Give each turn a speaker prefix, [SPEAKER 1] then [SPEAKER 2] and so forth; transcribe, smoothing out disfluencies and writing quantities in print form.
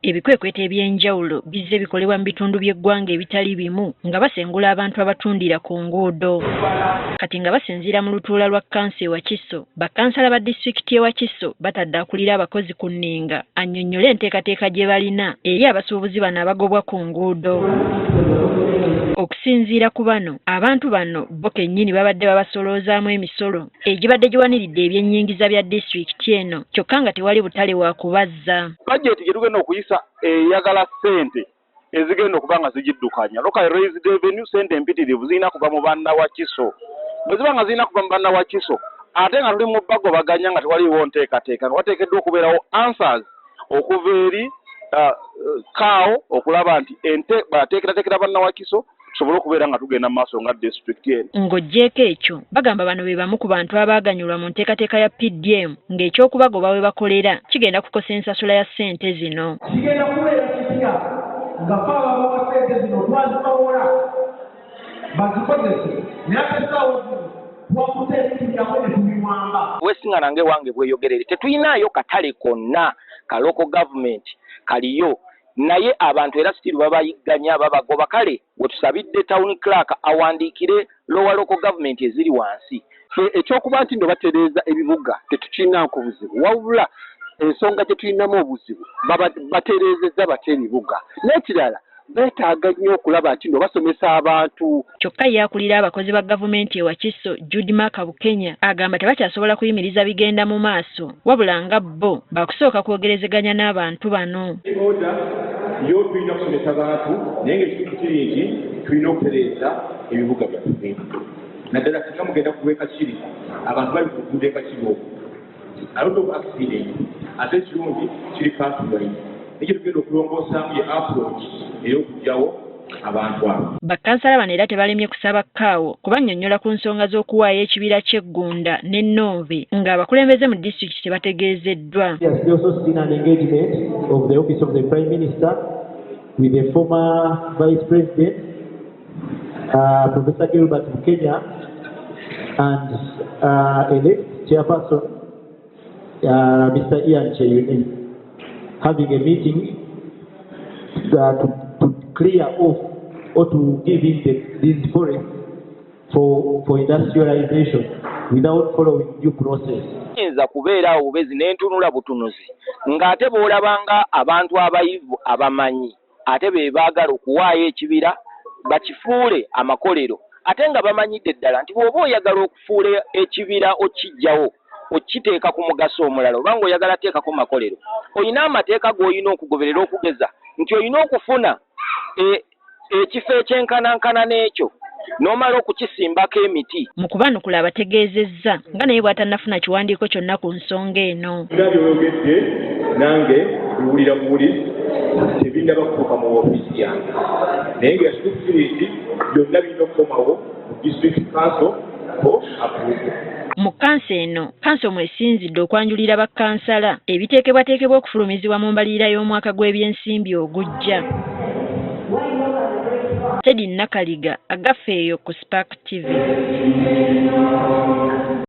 [SPEAKER 1] Ebikwekweto eby'enjawulo bizze bikolebwa mu bitundu by'eggwanga ebitali bimu nga basengula abantu abatundira ku nguudo. Kati nga basinziira mu lutuula lwa kkanso e Wakiso, bakkansala ba disitulikiti y'e Wakiso batadde akulira abakozi ku nninga annyonnyole enteekateeka gye balina eri abasuubuzi bano abagobwa ku nguudo. Okusinziira ku bano, abantu bano bo kennyini babadde babasoloozaamu emisolo egibadde giwaniridde ebyennyingiza bya disitulikiti eno kyokka nga tewali butale wa kubazza.
[SPEAKER 2] Bajeti gye tugenda okuyisa eyagala ssente ezigenda okuba nga zigiddukanya. Local raised revenue, ssente empitirivu zirina kuva mu bannawakiso. Bwe ziba nga zirina kuva mu bannawakiso ate nga tuli mu bagobaganya nga tewaliiwo nteekateeka, nga wateekeddwa okubeerawo answers okuva eri CAO okulaba nti ente bateekerateekera bannawakiso tusobole okubeera nga tugenda mu maaso nga disitulikiti eno.
[SPEAKER 1] Ng'oggyeeko ekyo, bagamba bano be bamu ku bantu abaaganyulwa mu nteekateeka ya PDM ng'ekyokubagoba we bakolera kigenda kukosa ensasula ya ssente zino.
[SPEAKER 3] Kigenda kubeera kitya nga ffe ababawa ssente zino twazibawola bazikozese, naye ate essaawa zino twakutte ebintu byabwe ne tubiwamba?
[SPEAKER 4] Wesingana ng'ewange Bweyogerere tetuyinaayo katale konna ka local government kaliyo, naye abantu era still babayigganya, babagoba. Kale wetusabidde town clerk awandiikire lower local government eziri wansi.
[SPEAKER 5] Ffe ekyokuba nti nno batereeza ebibuga tetukirinaako buzibu, wabula ensonga gye tulinamu obuzibu, batereezezza batya ebibuga? N'ekirala, beetaaga nnyo okulaba nti nno basomesa abantu.
[SPEAKER 1] Kyokka ye akulira abakozi ba gavumenti e Wakiso, Jude Mark Bukenya agamba tebakyasobola kuyimiriza bigenda mu maaso, wabula nga bo baakusooka kwogerezeganya n'abantu bano.
[SPEAKER 6] Order yo tulina kusomesa bantu, naye ng'ekituufu kiri nti tulina okutereeza ebibuga byaffe, naddala singa mugenda ku lw'e Kakiri, abantu bali ku luguudo e Kakiri okwo, a lot of accident, ate ekirungi kiri countrywide. Naye tugenda okulongoosaamu ye approach ey'okugyawo abantu abo.
[SPEAKER 1] Bakkansala bano era tebalemye kusaba CAO kubannyonnyola ku nsonga z'okuwaayo ekibira ky'Eggunda n'Ennonve ng'abakulembeze mu disitulikiti tebategeezeddwa.
[SPEAKER 3] Yes, we also seen an engagement of the Office of the Prime Minister with the former Vice President, Professor Gilbert Bukenya, and elect chairperson, Mr. Ian Kyeyune, having a meeting to clear off or to give in these forests for industrialization without following due process.
[SPEAKER 4] Yinza kubeera awo bubezi n'entunula butunuzi ng'ate bw'olabanga abantu abayivu abamanyi ate be baagala okuwaayo ekibira bakifuule amakolero, ate nga bamanyidde ddala nti bw'oba oyagala okufuula ekibira okiggyawo okiteeka ku mugaso omulala, oba ng'oyagala teekako makolero, olina amateeka g'olina okugoberera, okugeza nti olina okufuna ekifo ekyenkanankana n'ekyo n'omala okukisimbako emiti.
[SPEAKER 1] Mu kubaanukula abategeezezza nga naye bw'atannafuna kiwandiiko kyonna ku nsonga eno.
[SPEAKER 6] Nga byoyogedde, nange biwulira buwulizi, tebinnaba kutuuka mu woofiisi yange, naye nga ekituufu kiri nti byonna birina okukomawo mu district council for approval.
[SPEAKER 1] Mu kkanso eno, kkanso mwesinzidde okwanjulira bakkansala ebiteekebwateekebwa okufulumizibwa mu mbalirira y'omwaka gw'ebyensimbi ogujja. Teddy Nakaliga, Agafeeyo ku Spark TV.